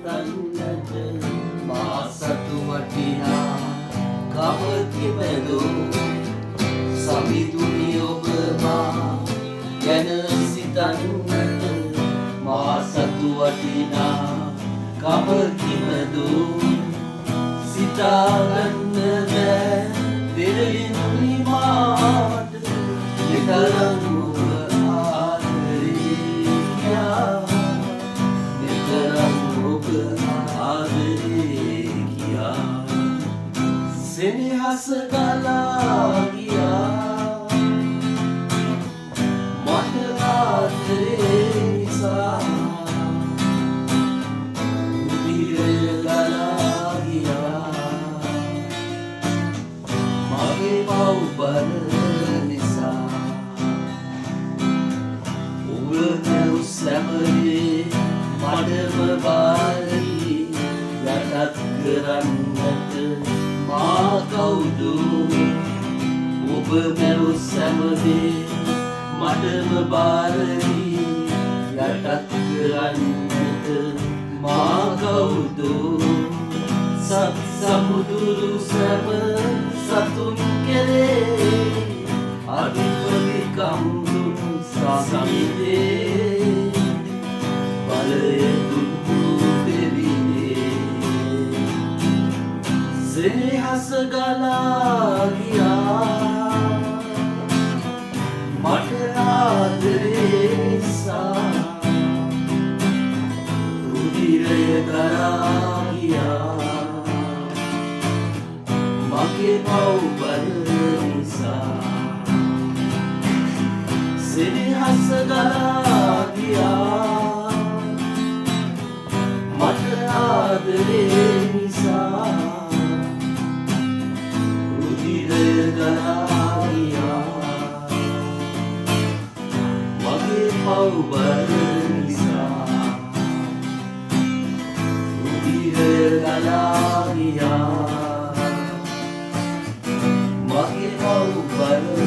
සිතන්නට මා සතු වටිනා කම කිමදෝ. සමිඳුනි ඔබ මා ගැන සිතන්නට මා සතු වටිනා කම කිමදෝ. සිතා ගන්න බෑ පෙරලිනුනි මාට මෙතරම් ඔබ ආදරේ කියා, මෙතරම් ඔබ ආදරේ කියා. සෙනෙහස ගලා ගියා මට ආදරේ නිසා, රුධිරය ගලා ගියා මගේ පව් බර නිසා. ඔබ මැව් සැමදේ මටම බාර වී යටත් කරන්නට මා කවුද? ඔබ මැව් සැමදේ මටම බාර වී යටත් කරන්නට මා කවුද? සත් සමුදුරු සැම සතුන් කෙරේ අධිපතිකම් දුන් සමිඳේ, බලය දුන්නු දෙවිනේ. සෙනෙහස ගලා ගියා මට ආදරේ නිසා, රුධිරය ගලා ගියා මගේ පව් බර නිසා. සෙනෙහස ගලා ගියා මට ආදරේ නිසා, රුධිරය ගලා ගියා මගේ පව් බර නිසා. රුධිරය ගලා ගියා මගේ පව් බර